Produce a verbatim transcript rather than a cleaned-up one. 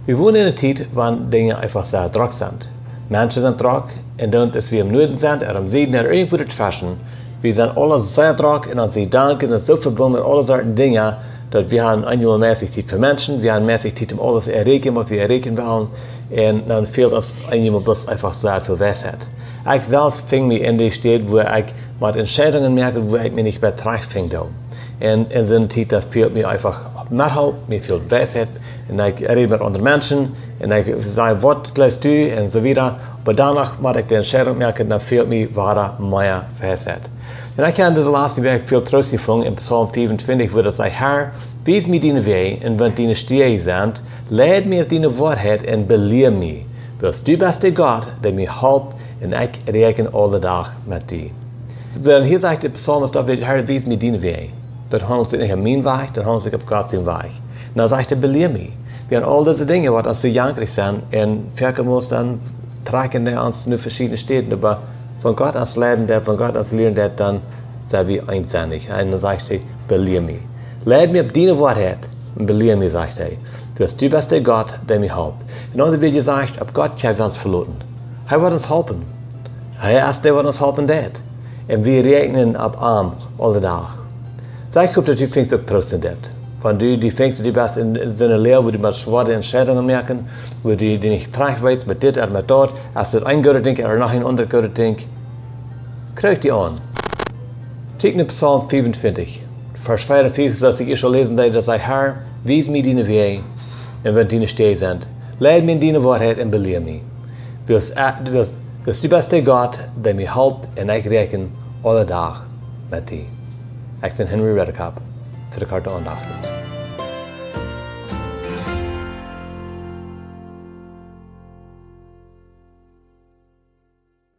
Wie wonen en eene Tiet, wan Dinja eefach sea drock sent. Menschen sent drock, un dan, aus wie em Nuaden sent, ooda em Sieden, ooda irjentwua doatweschen, wie sent aule sea drock un onse Jedanken sent soo vebungen met aule Sorten Dinja, daut wie haben eenjemol meist Tiet fa Menschen, wie haben meist Tiet om aules to erreichen, waut wie erreichen wellen, un dan fält ons eenjemol bloos eefach sea väl Weisheit. Ekj selfst finj mie en dee Städ, wua ekj mott Entscheidungen moaken, wua ekj mie nich bie trajcht finj. Un en soone Tiet, daut fält mie eefach Methelp, mie fält Weisheit, un ekj räd met aundre Menschen, un ekj saj: "Waut jleefst du?" un soo wieda. Oba doano mott ekj de Entscheidunk moaken, dan fält mie wada mea Weisheit. Un ekj hab dise latste Wäakj väl Troost jefungen en Psalm fiefuntwintich, wua daut sajcht: "Herr, wies mie diene Wäaj, un wan diene Stäajen sent, leid mie opp diene Woarheit un belia mie. Wiels du best de Gott, dee mie halpt, un ekj räakjen aule Dach met die." Soo, un hia sajcht de Psalmist David: "Herr, wies mie diene Wäaj." Daut haundelt sikj nich om mienen Wajch, daut haundelt sikj om Gott sienen Wajch. Un dan sajcht hee: "Belia mie." Wie haben aul dise Dinja, waut ons soo jankrich sent, un foaken mott dan trakjen dee ons no veschiedne Städen, oba wan Gott ons leiden deit, wan Gott ons lieren deit, dan sent wie eensennich. Un dan sajcht hee: "Belia mie. Leid mie opp diene Woarheit un belia mie", sajcht hee. "Wiels du best de Gott, dee mie halpt." Un dan woat jesajcht, opp Gott kjenn wie ons veloten. Hee woat ons halpen. Hee es dee, waut ons halpen deit. Un wie räakjnen opp am aule Dach. Soo, ekj hop, daut du finjst uk Troost en dit. Wan du, du finjst, du best en, en soone Loag, wua du motst schwoare Entscheidungen moaken, wua du, du nich trajcht weetst met dit ooda met daut, es daut een goodet Dinkj ooda noch een aundret goodet Dinkj, kjikj die aun. Kjikj no Psalm fiefuntwintich, Varsch vea un vea, soo aus ekj ieescht aul läsen deed, daut sajcht: "Herr, wies mie diene Wäaj, un wan diene Stäajen sent, leid mie en diene Woarheit un belia mie. Wiels, äh, wiels, wiels du best de Gott, dee mie halpt, un ekj räakjen aule Dach met die." Ekj sie Henry Redekop fa de Korte Aundacht.